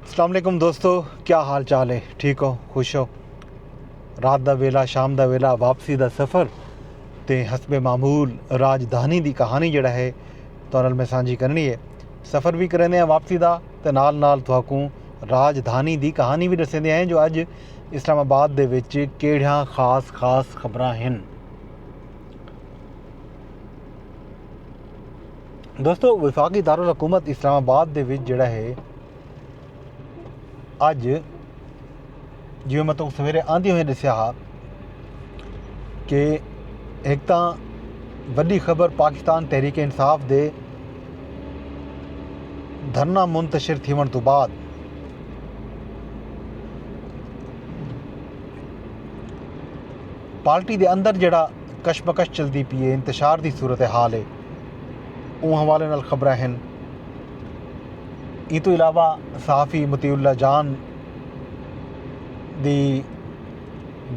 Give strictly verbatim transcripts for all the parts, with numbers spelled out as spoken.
السلام علیکم دوستو، کیا حال چال ہے؟ ٹھیک ہو؟ خوش ہو؟ رات دا ویلا، شام دا ویلا، واپسی دا سفر تے حسب معمول راجدھانی دی کہانی جڑا ہے تہاݙے نال میں سانجھی کرݨی ہے۔ سفر وی کریندے ہیں واپسی دا تے نال نال تہاکوں راجدھانی دی کہانی وی ݙسیندے ہیں جو اڄ اسلام آباد دے وچ کیڑھیاں خاص خاص خبراں ہن۔ دوستو، وفاقی دارالحکومت اسلام آباد دے وچ جڑا ہے اڄ، جیویں میں تہاکوں سویرے آندے ہوئے ݙسیا ہا کہ ہک تاں وݙی خبر پاکستان تحریک انصاف دے دھرنا منتشر تھیوݨ توں بعد پارٹی دے اندر جڑا کشمکش چلدی پئی ہے، انتشار دی صورت حال ہے، اوں حوالے نال خبراں ہن۔ ایں توں علاوہ صحافی مطیع اللہ جان دی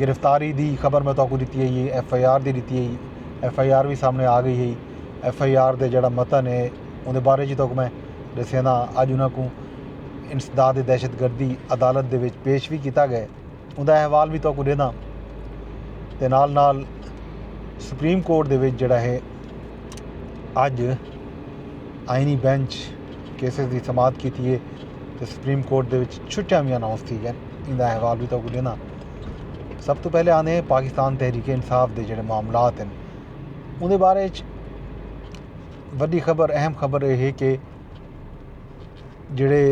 گرفتاری دی خبر میں تہاکوں ݙتی ہئی، ایف آئی آر دی ݙتی ہئی، ایف آئی آر وی سامݨے آ ڳئی ہئی۔ ایف آئی آر دے جڑا متن ہے، اوندے بارے چ تہاکوں میں ݙسیندا۔ اڄ انہاں کوں انسداد دہشت گردی عدالت دے وچ پیش وی کیتا ڳئے۔ اوندا احوال وی تہاکوں ݙینداں۔ تے نال نال سپریم کورٹ دے وچ جڑا ہے اڄ آئینی بینچ کیسز دی سماعت کیتی ہے تے سپریم کورٹ دے وچ چھٹیاں وی اناؤنس تھی ڳئن۔ ایندا احوال وی تہاکوں ݙینداں۔ سب توں پہلے آندے ہیں پاکستان تحریک انصاف دے جڑے معاملات ہن، اوندے بارے وچ وݙی خبر، اہم خبر اے ہے کہ جڑے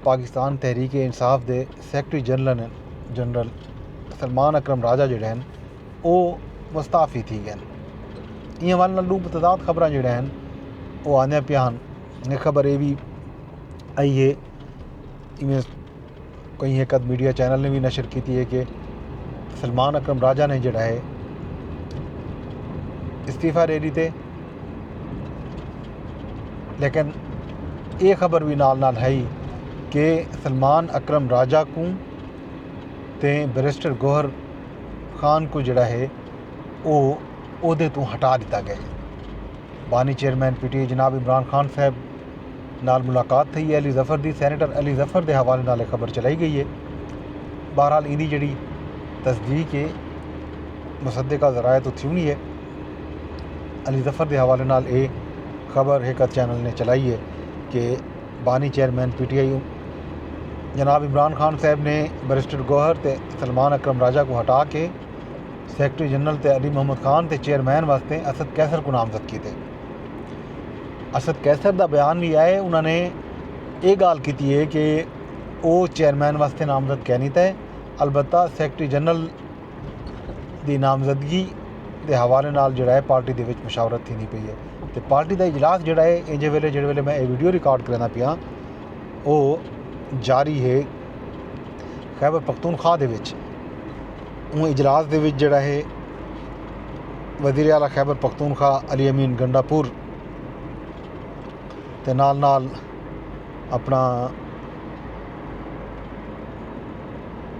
پاکستان تحریک انصاف دے سیکرٹری جنرل ہن، جنرل سلمان اکرم راجہ جڑے ہن، او مستعفی تھی ڳئے ہن۔ ایں حوالے نال ݙو متضاد خبراں جڑے ہن، او آندیاں پیاں ہن۔ ہک خبر اے وی آئی ہے، ایویں کہیں ہک ادھ میڈیا چینل نے وی نشر کیتی ہے کہ سلمان اکرم راجہ نے جڑا ہے استعفی ݙے ݙتے، لیکن اے خبر وی نال نال ہئی کہ سلمان اکرم راجہ کوں تے بیرسٹر گوہر خان کوں جڑا ہے او عہدے توں ہٹا ݙتا ڳئے۔ بانی چیئرمین پی ٹی آئی جناب عمران خان صاحب نال ملاقات تھئی ہے علی ظفر دی۔ سینیٹر علی ظفر دے حوالے نال اے خبر چلائی ڳئی ہے۔ بہرحال ایندی جڑی تصدیق ہے مصدقہ ذرائع توں تھیونی ہے۔ علی ظفر دے حوالے نال اے خبر ہک ادھ چینل نے چلائی ہے کہ بانی چیئرمین پی ٹی آئی جناب عمران خان صاحب نے بیرسٹر گوہر تے سلمان اکرم راجہ کوں ہٹا کے سیکرٹری جنرل تے علی محمد خان تے چیئرمین واسطے اسد قیصر کوں نامزد کیتے۔ اسد قیصر دا بیان وی آئے، انہاں نے اے ڳالھ کیتی ہے کہ او چیئرمین واسطے نامزد کینی تے، البتہ سیکرٹری جنرل دی نامزدگی دے حوالے نال جڑا ہے پارٹی دے وچ مشاورت تھیندی پئی ہے۔ تے پارٹی دا اجلاس جڑا ہے اینجھے ویلے، جڑے ویلے میں اے ویڈیو ریکارڈ کریندا پیاں، او جاری ہے خیبر پختونخوا دے وچ۔ اوں اجلاس دے وچ جڑا ہے وزیر اعلیٰ خیبر پختونخوا علی امین گنڈا پور تے نال نال اپݨا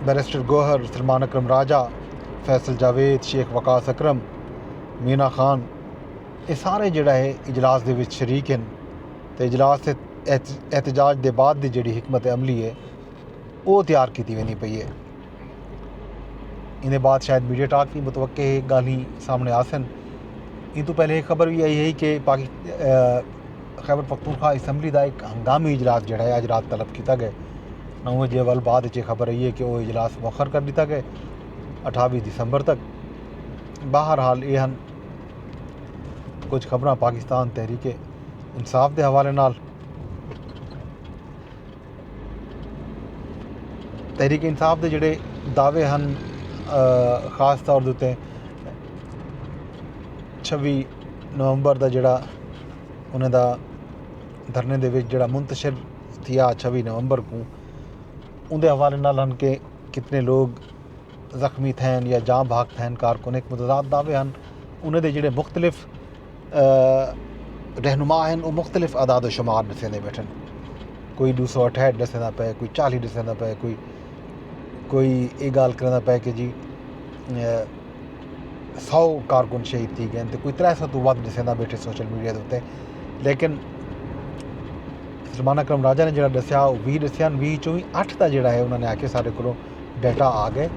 بیرسٹر گوہر، سلمان اکرم راجہ، فیصل جاوید، شیخ وقاص اکرم، مینا خان، اے سارے جڑا ہے اجلاس دے وچ شریک ہن تے اجلاس تے احت-، احتجاج دے بعد دی جڑی حکمت عملی ہے او تیار کیتی ویندی پئی ہے۔ ایندے بعد شاید میڈیا ٹاک وی متوقع ہے، ڳالھیں سامݨے آسن۔ ایں توں پہلے ہک خبر وی آئی ہے کہ پاکس-، اے، خیبر پختونخوا اسمبلی دا ہک ہنگامی اجلاس جڑا ہے اڄ رات طلب کیتا ڳئے۔ نو وڄے ول بعد وچ اے خبر آئی ہے کہ او اجلاس مؤخر کر ݙتا ڳئے اٹھاوی دسمبر تک۔ بہرحال اے ہن کجھ خبراں پاکستان تحریک انصاف دے حوالے نال۔ تحریک انصاف دے جڑے دعوے ہن، آ، خاص طور دے اتے چھوی نومبر دا جڑا انہیں دا دھرنے دے وچ جڑا منتشر تھیا چھوی نومبر کوں، اون دے حوالے نال ہن کہ کتنے لوگ زخمی تھین یا جاں بحق تھین کارکن، ہک متضاد دعوے ہن۔ انہیں دے جڑے مختلف، آ، رہنما ہن، او مختلف اعداد و شمار ݙسیندے ٻیٹھن۔ کوئی ݙو سو اٹھہٹھ ݙسیندا پئے، کوئی چالیہہ ݙسیندا پئے، کوئی، کوئی اے ڳالھ کریندا پئے کہ جی، آ، سو کارکن شہید تھی ڳئن تے کوئی ترے سو توں ودھ ݙسیندا ٻیٹھے سوشل میڈیا دے اتے۔ لیکن زمانہ کرم راجہ نے جڑا ݙسیا، او ویہہ ݙسیا ہن، ویہہ چوں وی اٹھ دا جڑا ہے، انہاں نے آکھیا ساݙے کولوں ڈیٹا آ ڳئے،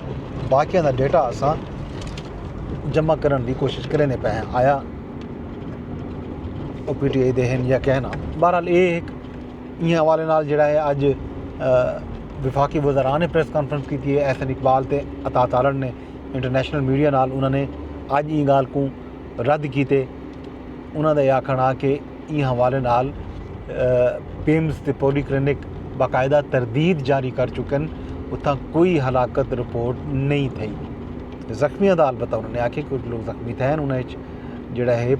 باقیاں دا ڈیٹا اساں جمع کرݨ دی کوشش کریندے پئے ہیں۔ آیا او پی ٹی آئی دے ہن یا کہنا۔ بہرحال، اے ہک ایں حوالے نال جڑا ہے، اڄ، آ، وفاقی وزراء نے پریس کانفرنس کیتی ہے، احسن اقبال تے عطا تارڑ نے انٹرنیشنل میڈیا نال، انہاں نے اڄ ایں ڳالھ کوں رد کیتے۔ انہاں دا اے آکھݨ ہا کہ ایں حوالے نال، آ، پیمز تے پولی کلینک باقاعدہ تردید جاری کر چکن، اتھاں کوئی ہلاکت رپورٹ نہیں تھئی۔ زخمیاں دا البتہ انہاں نے آکھیا کجھ لوگ زخمی تھئے ہن، انہاں وچ جڑا ہے،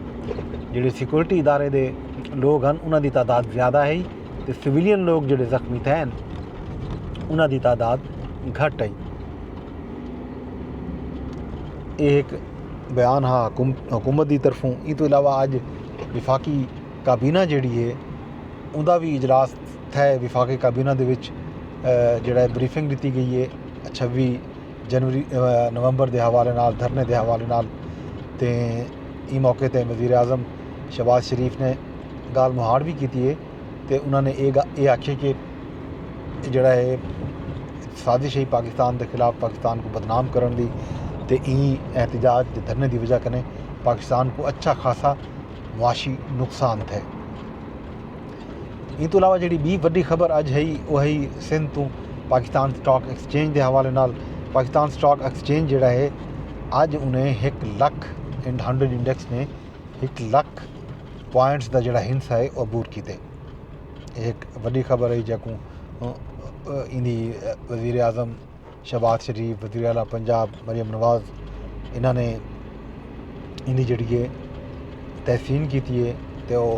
جڑے سیکورٹی ادارے دے لوگ ہن، انہاں دی تعداد زیادہ ہے تے سویلین لوگ جڑے زخمی تھئے ہن، انہاں دی تعداد گھٹ ہے۔ اے ہک بیان ہا حکوم-، حکومت دی طرفوں۔ ایں توں علاوہ اڄ وفاقی کابینہ جڑی ہے، اوندا وی اجلاس تھئے۔ وفاقی کابینہ دے وچ، آ، جڑا ہے، بریفنگ ݙتی ڳئی ہے چھوی جنوری، آ، نومبر دے حوالے نال، دھرنے دے حوالے نال۔ تے ایں موقع تے وزیر اعظم شہباز شریف نے ڳالھ مہاڑ وی کیتی ہے۔ تے انہاں نے اے گا-، اے آکھیے کہ جڑا ہے، سازش ہے پاکستان دے خلاف، پاکستان کوں بدنام کرݨ دی، تے ایں احتجاج دے دھرنے دی وجہ کنے پاکستان کوں اچھا خاصا معاشی نقصان تھئے۔ ایں توں علاوہ جڑی ٻی وݙی خبر اڄ ہئی، او ہئی سندھ توں پاکستان سٹاک ایکسچینج دے حوالے نال۔ پاکستان سٹاک ایکسچینج جڑا ہے، اڄ انہیں ہک لکھ، ہنڈریڈ انڈیکس نے ہک لکھ پوائنٹس دا جڑا ہنس ہے، او عبور کیتے۔ اے ہک وݙی خبر ہے، جیکوں، آ، آ، ایندی، آ، وزیر اعظم شہباز شریف، وزیر اعلیٰ پنجاب مریم نواز، انہاں نے ایندی جڑی ہے، تحسین کیتی ہے تے او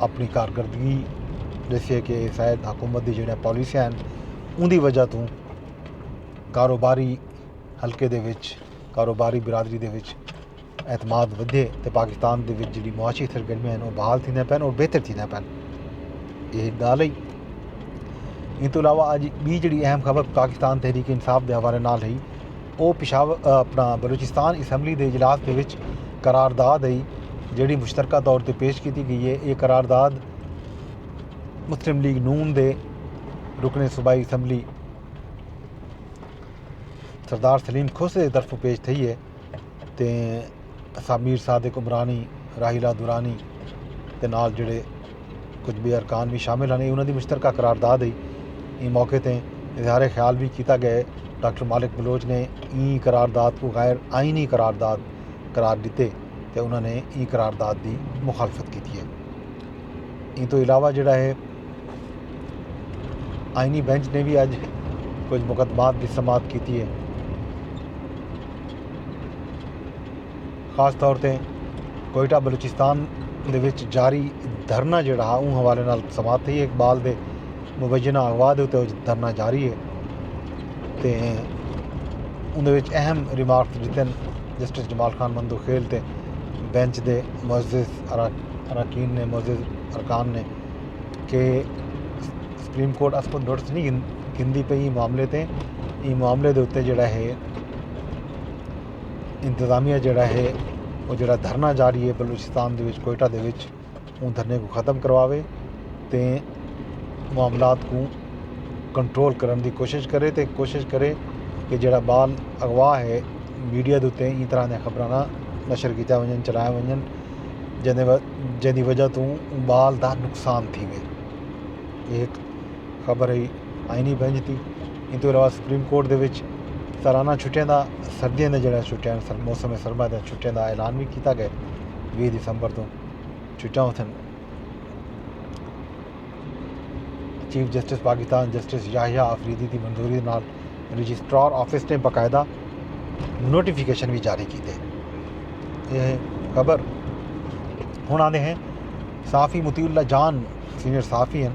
اپݨی کارکردگی ݙسے کہ اے شاید حکومت دی جڑیاں پالیسیاں ہن، اوندی وجہ توں کاروباری حلقے دے وچ، کاروباری برادری دے وچ اعتماد ودھے تے پاکستان دے وچ جڑی معاشی سرگرمیاں ہن، او بحال تھیندیاں پئن اور بہتر تھیندیاں پئن۔ اے ہک ڳالھ ہئی۔ ایں توں علاوہ اڄ ٻی جڑی اہم خبر پاکستان تحریک انصاف دے حوالے نال ہئی، او پشاور، اپݨا بلوچستان اسمبلی دے اجلاس دے وچ قرارداد ہئی، جڑی مشترکہ طور تے پیش کیتی ڳئی ہے۔ اے قرارداد مسلم لیگ نون دے رکن صوبائی اسمبلی سردار سلیم کھوسے دی طرفوں پیش تھئی ہے۔ تے سمیر صادق عمرانی، راحیلہ درانی تے نال جڑے کجھ ٻئے ارکان وی شامل ہن۔ اے انہاں دی مشترکہ قرارداد ہئی۔ ایں موقع تے اظہار خیال وی کیتا ڳئے۔ ڈاکٹر مالک بلوچ نے ایں قرارداد کوں غیر آئینی قرارداد قرار ݙتے تے انہاں نے ایں قرارداد دی مخالفت کیتی ہے۔ ایں توں علاوہ جڑا ہے، آئینی بینچ نے وی اڄ کجھ مقدمات دی سماعت کیتی ہے۔ خاص طور تے کوئٹہ بلوچستان دے وچ جاری دھرنا جڑا ہا، اوں حوالے نال سماعت تھئی۔ اقبال دے مبینہ اغوا دے اتے اڄ دھرنا جاری ہے تے اوندے وچ اہم ریمارکس ݙتن جسٹس جمال خان مندوخیل تے بینچ دے معزز اراک-، اراکین نے، معزز ارکان نے کہ سپریم کورٹ اس کوں نوٹس نہیں گھن-، گھندی پئی ایں معاملے تے۔ ایں معاملے دے اتے جڑا ہے، انتظامیہ جڑا ہے، او جڑا دھرنا جاری ہے بلوچستان دے وچ، کوئٹہ دے وچ، اوں دھرنے کوں ختم کرواوے تے معاملات کوں کنٹرول کرݨ دی کوشش کرے تے کوشش کرے کہ جڑا ٻال اغوا ہے، میڈیا دے اتے ایں طرح دیاں خبراں نہ نشر کیتیاں ونڄن، چلائیاں ونڄن، جیندے و-، جیندی وجہ توں اوں ٻال دا نقصان تھیوے۔ اے ہک خبر ہئی آئینی بینچ دی۔ ایں توں علاوہ سپریم کورٹ دے وچ سالانہ چھٹیاں دا، سردیاں دے جڑا چھٹیاں، سر-، موسم سرما دیاں چھٹیاں دا اعلان وی کیتا ڳئے، ویہہ دسمبر توں چھٹیاں ہوسن۔ چیف جسٹس پاکستان جسٹس یحییٰ آفریدی دی منظوری نال رجسٹرار آفس نے باقاعدہ نوٹیفکیشن وی جاری کیتے۔ اے خبر ہݨ آندے ہیں، صحافی مطیع اللہ جان سینئر صحافی ہن،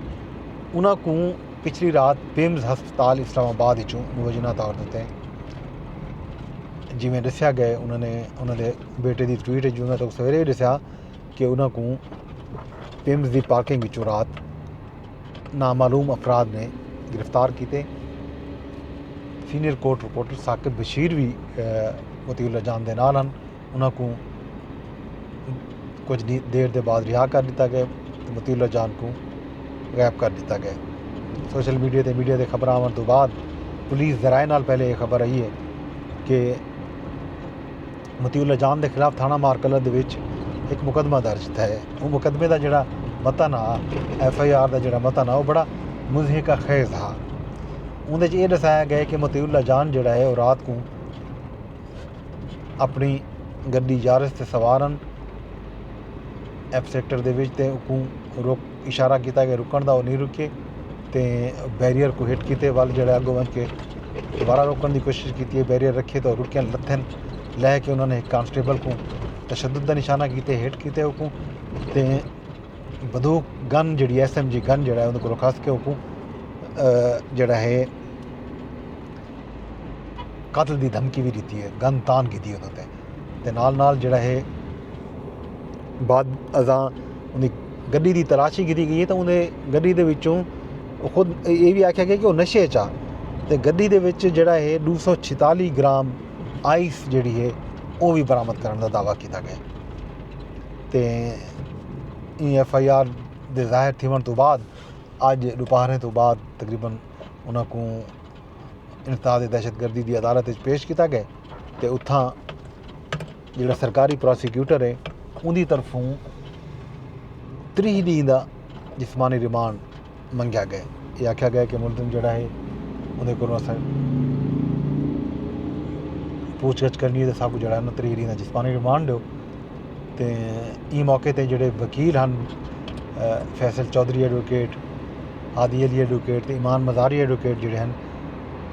انہاں کوں پچھلی رات پمز ہسپتال اسلام آباد وچوں مبینہ طور تے، جیویں ݙسیا ڳئے، انہاں نے، انہاں دے بیٹے دی ٹویٹ وچ، میں تہاکوں سویرے وی ݙسیا کہ انہاں کوں پمز دی پارکنگ وچوں رات نامعلوم افراد نے گرفتار کیتے۔ Senior court reporter Saqib Bashir وی، اے، مطیع اللہ جان دے نال ہن۔ انہاں کوں کجھ دی-، دیر دے بعد رہا کر ݙتا ڳئے تے مطیع اللہ جان کوں غائب کر ݙتا ڳئے۔ سوشل میڈیا تے میڈیا دے خبراں آوݨ توں بعد پولیس ذرائع نال پہلے یہ خبر آئی ہے کہ مطیع اللہ جان دے خلاف تھانہ مارکلر دے وچ ہک مقدمہ درج تھئے۔ اوں مقدمے دا جڑا متن ہا، ایف آئی آر دا جڑا متن ہا، وہ بڑا مضحکہ خیز ہا۔ اوندے وچ یہ ݙسایا ڳئے کہ مطیع اللہ جان جڑا ہے، وہ رات کوں اپݨی گݙی یارس تے سوار ہن ایف سیکٹر دے وچ، تے اکوں رک اشارہ کیتا کہ رکݨ دا، او نہیں رکے، تے بیریئر کوں ہٹ کیتے ول جڑا اڳوں ونڄ کے دوبارہ روکݨ دی کوشش کیتی ہے۔ بیریئر رکھے تے او رکین، لتھن، لہہ کے انہاں نے ہک کانسٹیبل کوں تشدد دا نشانہ کیتے، ہٹ کیتے اکوں، تے بدوک گن جڑی ایس ایم جی گن جڑا ہے اون کولوں کھس کے اکوں جڑا ہے قتل دی دھمکی بھی ݙتی ہے، گن تان کیتی ہے انہاں تے۔ تے نال نال جڑا ہے بعد ازاں اندی گݙی دی تلاشی کیتی ڳئی ہے، تے اندے گݙی دے وچوں خود یہ بھی آکھیا گیا کہ وہ نشے چا، تے گݙی دے وچ جڑا ہے ݙو سو چھتالی گرام آئس جڑی ہے، وہ بھی برآمد کرݨ دا دعویٰ کیتا گیا۔ تے ایں ایف آئی آر دے ظاہر تھیوݨ توں بعد اڄ ݙوپہریں توں بعد تقریباً انہاں کوں انسداد دہشت گردی دی عدالت وچ پیش کیتا ڳئے، تے اتھاں جڑا سرکاری پراسیکیوٹر ہے، اوندی طرفوں تریہہ ݙینھ دا جسمانی ریمانڈ منگیا ڳئے۔ یہ آکھیا ڳئے کہ ملزم جڑا ہے، اوندے کولوں اساں پوچھ گچھ کرنی ہے، تے ساکوں جڑا ہے نا تریہہ ݙینھ دا جسمانی ریمانڈ ݙیو۔ تے ایں موقع تے جڑے وکیل ہن، فیصل چوہدری ایڈووکیٹ، ہادی علی ایڈووکیٹ تے ایمان مزاری ایڈووکیٹ جڑے ہن،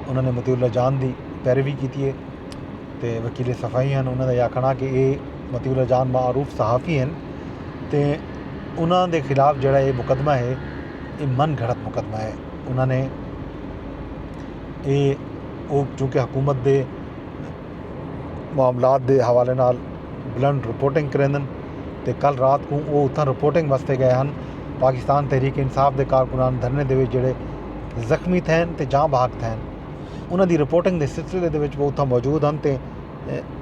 انہاں نے مطیع اللہ جان دی پیروی کیتی ہے۔ تے وکیل صفائی ہن، انہاں دا یہ آکھنا کہ اے مطیع اللہ جان معروف صحافی ہن، تے انہاں دے خلاف جڑا یہ مقدمہ ہے، یہ من گھڑت مقدمہ ہے۔ انہاں نے اے، او چونکہ حکومت دے معاملات دے حوالے نال بلند رپورٹنگ کریندن، تے کل رات کوں او اتھاں رپورٹنگ واسطے ڳئے ہن۔ پاکستان تحریک انصاف دے کارکنان دھرنے دے وچ جڑے زخمی تھین تے جاں بحق تھین، انہاں دی رپورٹنگ دے سلسلے دے وچ وہ اتھاں موجود ہن، تے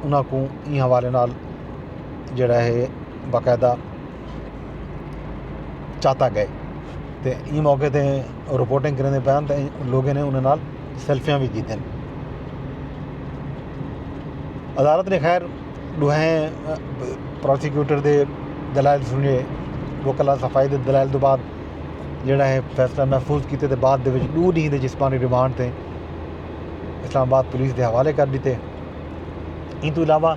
انہاں کوں ایں حوالے نال جڑا ہے باقاعدہ چاتا ڳئے، تے ایں موقع تے رپورٹنگ کریندے پئے ہن، تے لوگیں نے انہاں نال سیلفیاں بھی کیتین۔ عدالت نے خیر ݙوہیں پراسیکیوٹر دے دلائل سݨے، وکلا صفائی دے دلائل توں بعد جڑا ہے فیصلہ محفوظ کیتے، تے بعد دے وچ ݙو ݙینھ دے جسمانی ریمانڈ تے اسلام آباد پولیس دے حوالے کر ݙتے۔ ایں توں علاوہ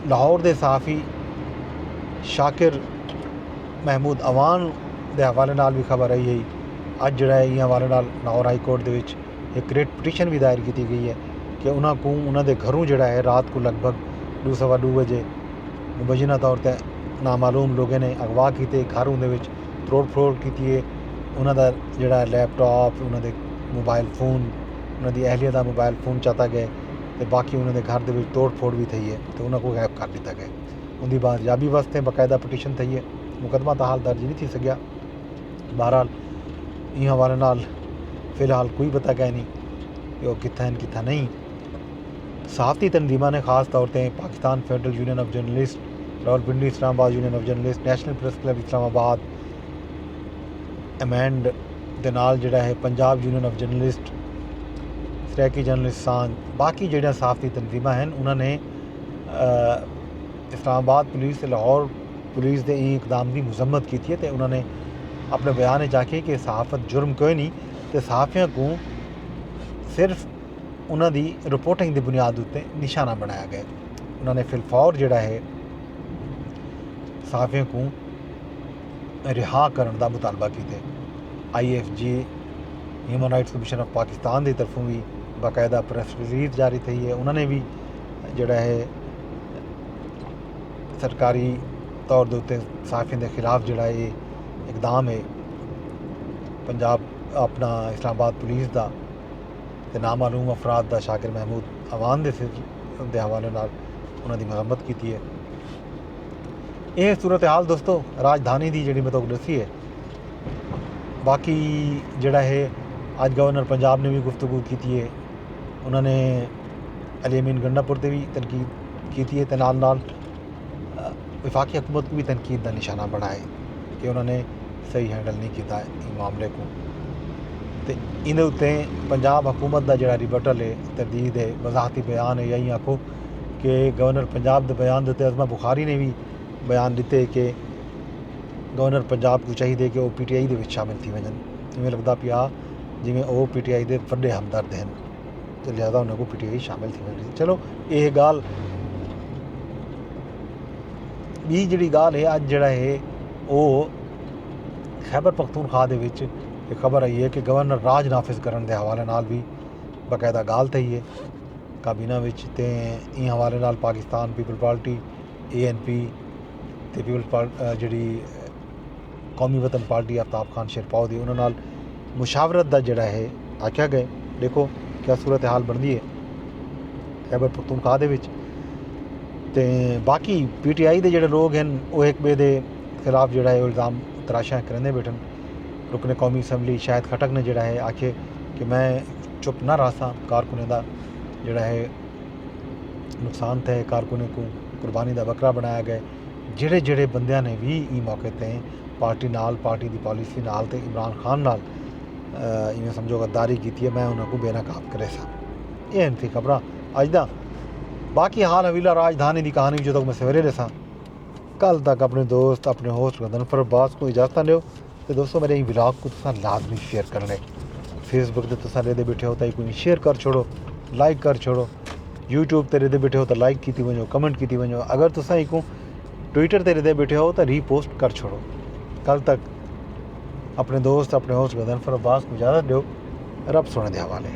لاہور دے صحافی شاکر محمود اعوان دے حوالے نال بھی خبر آئی ہے۔ اڄ جڑا ہے ایں حوالے نال لاہور ہائی کورٹ دے وچ ایک ریٹ پٹیشن بھی دائر کیتی گئی ہے کہ انہاں کوں انہاں دے گھروں جڑا ہے رات کو لگ بھگ ݙو سوا ݙو وجے مبینہ طور تے نامعلوم لوگوں نے اغوا کیتے، گھر اوندے وچ توڑ پھوڑ کیتی ہے۔ انہاں دا جڑا لیپ ٹاپ، انہاں دے موبائل فون، انہاں دی اہلیہ دا موبائل فون چاتا ڳئے، تے باقی انہاں دے گھر دے وچ توڑ پھوڑ وی تھئی ہے، تے انہاں کوں غائب کر ݙتا ڳئے۔ اوندی بازیابی واسطے باقاعدہ پٹیشن تھئی ہے۔ مقدمہ تاں حال درج نہیں تھی سڳیا۔ بہرحال ایں حوالے نال فی الحال کوئی پتہ کائے نہیں کہ وہ کتھاں ہن، کتھاں نہیں۔ صحافتی تنظیماں نے خاص طور تے Pakistan federal union of journalist, Rawalpindi اسلام آباد union of journalist, national press club اسلام آباد، امینڈ دے نال جڑا ہے Punjab union of journalist, Saraiki journalist سانجھ، باقی جڑیاں صحافتی تنظیماں ہن، انہاں نے اسلام آباد پولیس تے لاہور پولیس دے ایں اقدام دی مذمت کیتی ہے، تے انہاں نے اپنے بیان وچ آکھے کہ صحافت جرم کوئی نہیں، تے صحافیاں کوں صرف انہاں دی رپورٹنگ دی بنیاد اتے نشانہ بنایا گئے۔ انہاں نے فی الفور جڑا ہے صحافیاں کوں رہا کرݨ دا مطالبہ کیتے۔ I F J, human rights commission of Pakistan دی طرفوں بھی باقاعدہ پریس ریلیز جاری تھئی ہے۔ انہاں نے بھی جڑا ہے سرکاری طور دے اتے صحافیاں دے خلاف جڑا ہے اقدام ہے پنجاب، اپنا اسلام آباد پولیس دا تے نامعلوم افراد دا شاکر محمود اعوان دے سر دے حوالے نال انہاں دی مذمت کیتی ہے۔ یہ صورتحال دوستو راجدھانی دی جڑی میں تہاکوں ݙسی ہے۔ باقی جڑا ہے اج گورنر پنجاب نے بھی گفتگو کیتی ہے، انہاں نے علی امین گنڈا پور تے بھی تنقید کیتی ہے تے نال نال وفاقی حکومت کو بھی تنقید دا نشانہ بنائے کہ انہاں نے صحیح ہینڈل نہیں کیتا ایں معاملے کوں۔ تے ایندے اتے پنجاب حکومت دا جڑا ریبٹل ہے، تردید ہے، وضاحتی بیان ہے، یا ایں آکھو کہ گورنر پنجاب دے بیان دے اتے عظمی بخاری نے وی بیان ݙتے کہ گورنر پنجاب کوں چاہیدے کہ او پی ٹی آئی دے وچ شامل تھی ونڄن۔ ایویں لڳدا پیا جیویں او پی ٹی آئی دے وݙے ہمدرد ہن، تے لہذا انہاں کوں پی ٹی آئی شامل تھی ونڄن۔ چلو، اے ڳالھ، ٻی جڑی ڳالھ ہے، اڄ جڑا ہے او خیبر پختونخوا دے وچ ہک خبر آئی ہے کہ گورنر راج نافذ کرݨ دے حوالے نال وی باقاعدہ ڳالھ تھئی ہے کابینہ وچ، تے ایں حوالے نال پاکستان پیپل پارٹی، اے این پی، تے پیپلز پار-، اے، جڑی قومی وطن پارٹی آفتاب خان شیرپاؤ دی، انہاں نال مشاورت دا جڑا ہے، آکھیا ڳئے، ݙیکھو کیا صورتحال بݨدی ہے خیبر پختونخوا دے وچ۔ تے باقی پی ٹی آئی دے جڑے لوگ ہن، او ہک ٻئے دے خلاف جڑا ہے، او الزام تراشیاں کریندے ٻیٹھن۔ رکن قومی اسمبلی شاہد خٹک نے جڑا ہے، آکھے کہ میں چپ نہ رہساں، کارکنیں دا جڑا ہے نقصان تھئے، کارکنیں کوں قربانی دا بکرا بݨایا ڳئے۔ جڑے جڑے بندیاں نے وی ایں موقع تے پارٹی نال، پارٹی دی پالیسی نال تے عمران خان نال، اے، ایویں سمجھو غداری کیتی ہے، میں انہاں کوں بے نقاب کریساں۔ اے ہن تھی خبراں اڄ دا۔ باقی حال حویلہ راجدھانی دی کہانی جو تک میں سویرے ݙیساں۔ کل تک اپݨے دوست، اپݨے ہوسٹ غضنفر عباس کوں اجازتاں ݙیو۔ تے دوستو، میݙے ایں ولاگ کوں تساں لازمی شیئر کرݨے۔ فیس بک تے تساں ݙیہدے ٻیٹھے ہو تاں ایکوں شیئر کر چھوڑو، لائک کر چھوڑو۔ یوٹیوب تے ݙیہدے ٻیٹھے ہو تاں لائک کیتی ونڄو، کمنٹ کیتی ونڄو۔ اگر تساں ایکوں ٹویٹر تے ݙیہدے ٻیٹھے ہو تاں ری پوسٹ کر چھوڑو۔ کل تک اپݨے دوست، اپݨے ہوسٹ غضنفر عباس کوں اجازت ݙیو۔ رب سوہݨے دے حوالے۔